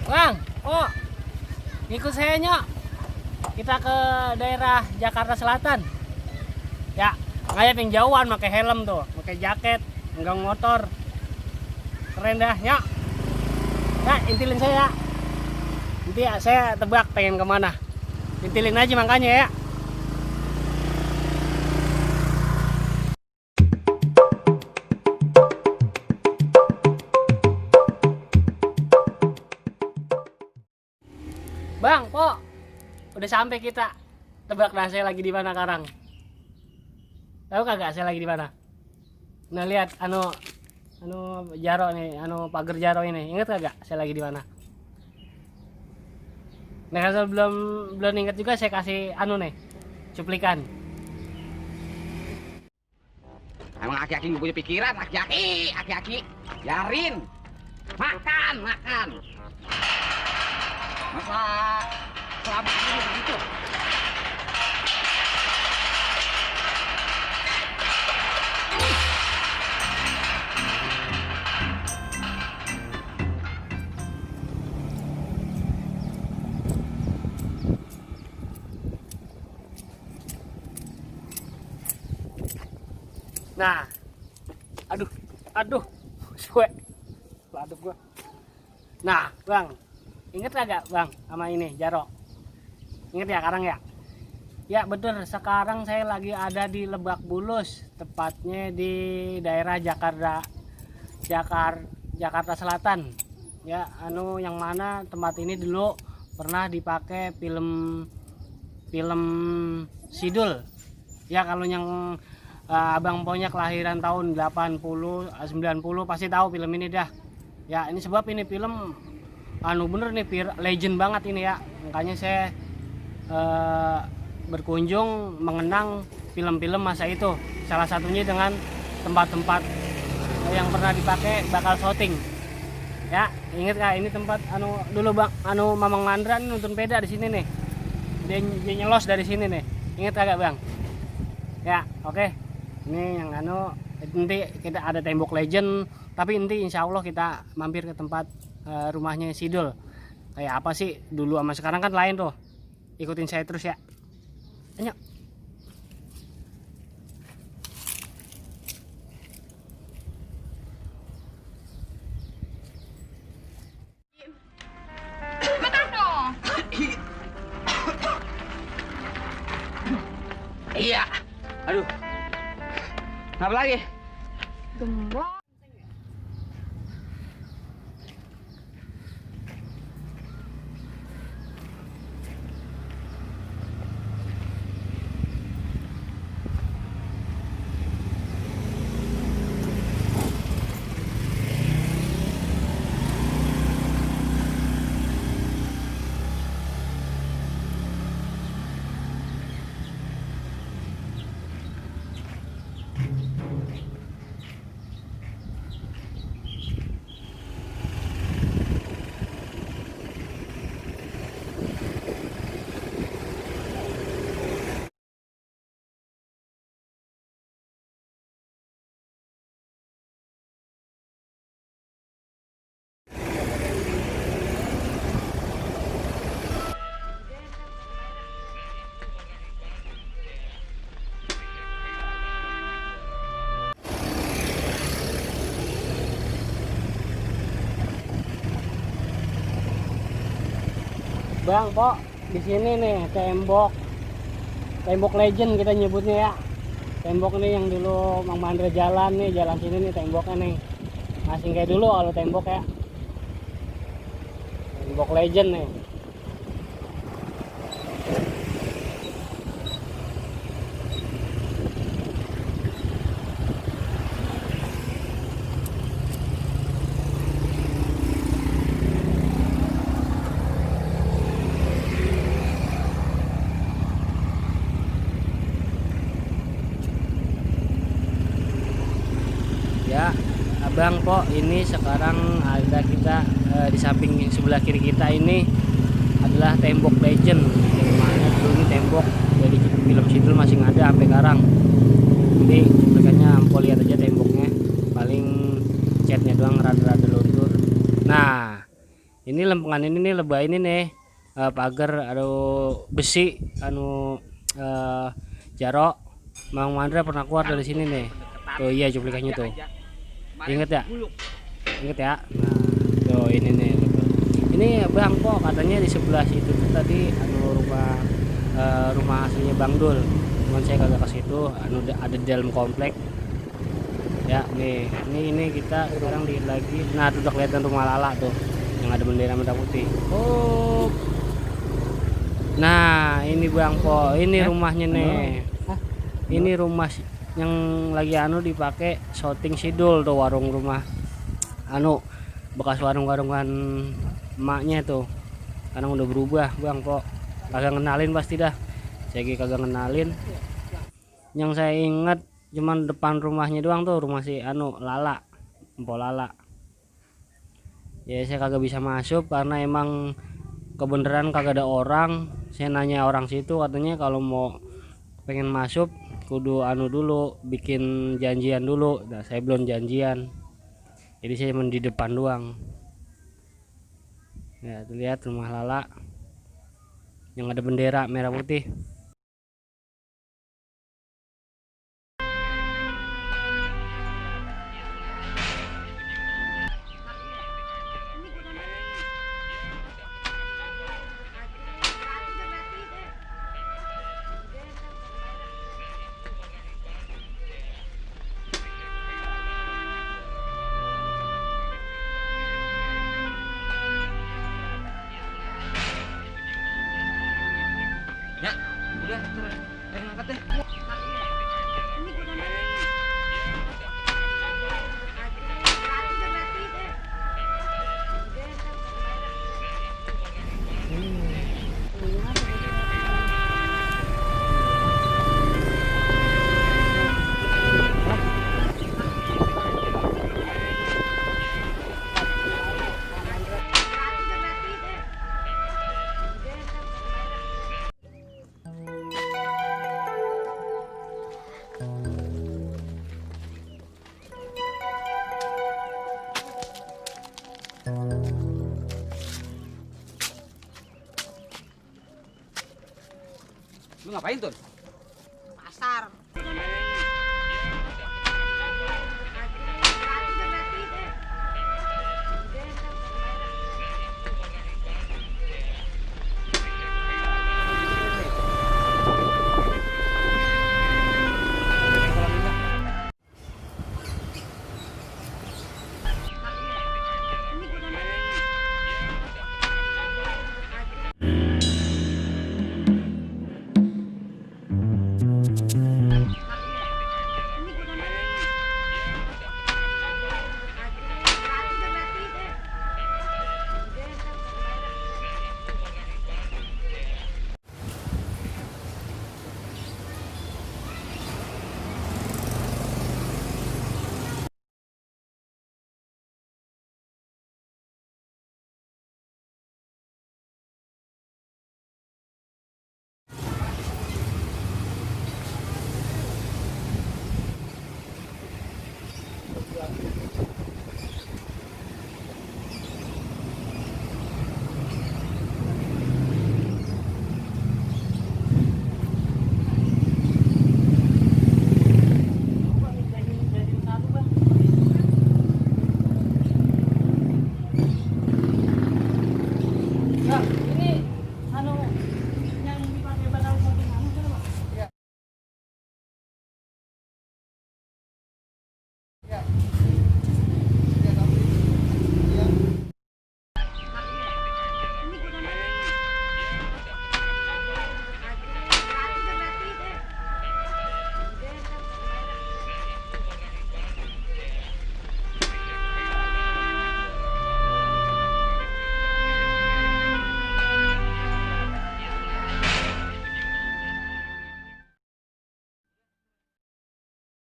Bang, oh, ikut saya nyok. Kita ke daerah Jakarta Selatan. Ya, kayak yang jauhan pakai helm tuh, pakai jaket, enggang motor. Keren dah, nyok. Ya, intilin saya. Nanti saya tebak pengen kemana. Intilin aja makanya ya. Bang, po, udah sampai kita. Tebak dah saya lagi di mana sekarang. Tahu kagak saya lagi di mana? Nah lihat, anu Jaro nih, pagar Jaro ini. Ingat kagak saya lagi di mana? Nah kalau belum ingat juga saya kasih nih, cuplikan. Emang aki-aki nggak punya pikiran, aki-aki, biarin, makan. Masa selama ini begitu? Nah, aduh, suwe, laduk gua. Nah, bang, inget gak bang sama ini Jaro? Inget ya sekarang ya? Ya betul, sekarang saya lagi ada di Lebak Bulus, tepatnya di daerah Jakarta Selatan. Ya, yang mana tempat ini dulu pernah dipakai film Sidul. Ya kalau yang Abang Ponyak kelahiran tahun 80 90 pasti tahu film ini dah. Ya, ini sebab ini film bener nih legend banget ini ya. Makanya saya berkunjung mengenang film-film masa itu. Salah satunya dengan tempat-tempat yang pernah dipakai bakal syuting. Ya, inget gak ini tempat dulu Bang Mamang Mandra nonton peda di sini nih. Dia nyelos dari sini nih. Inget kagak Bang? Ya, oke. Ini yang nanti kita ada tembok legend, tapi nanti insya Allah kita mampir ke tempat rumahnya Sidul. Kayak apa sih dulu sama sekarang kan lain tuh. Ikutin saya terus ya. Ayo. Makan dong. Iya. Aduh. Apa lagi? Gembok. Bang, Pok, di sini nih tembok legend kita nyebutnya ya. Tembok nih yang dulu Mang Mandra jalan sini nih temboknya nih. Masih kayak dulu kalau tembok ya. Tembok legend nih. Ya, Abang Po, ini sekarang ada kita di samping sebelah kiri kita ini adalah tembok legend. Yang mana dulu ini tembok dari film Sidul masih ada sampai sekarang. Jadi mereka ampol lihat aja temboknya, paling catnya doang rada-rada luntur. Nah, Ini lempengan ini nih lebah ini nih pagar besi jarok Mang Mandra pernah keluar dari sini nih. Tuh iya cuplikannya tuh. Ingat ya? Ingat ya? Nah, tuh ini nih. Ini Bang kok katanya di sebelah situ tuh tadi rumah aslinya Bang Dul. Cuman saya kagak ke situ, ada di dalam komplek. Ya, nih. Ini kita sekarang lagi. Nah, tuh udah kelihatan rumah Lala tuh yang ada bendera merah putih. Oh. Nah, ini Bang Po, ini rumahnya nih. Ini rumah yang lagi dipakai syuting Sidul tuh, warung rumah bekas warung-warungan emaknya tuh. Karena udah berubah Bang kok. Kagak ngenalin pasti dah. Saya kagak ngenalin. Yang saya ingat cuman depan rumahnya doang tuh, rumah si Lala, Mpok Lala. Ya saya kagak bisa masuk karena emang kebenaran kagak ada orang. Saya nanya orang situ, katanya kalau mau pengen masuk kudu dulu, bikin janjian dulu. Nah, saya belum janjian. Jadi saya di depan doang. Ya, tuh lihat rumah Lala yang ada bendera merah putih. Ya, udah, angkat deh. Lu ngapain tuh?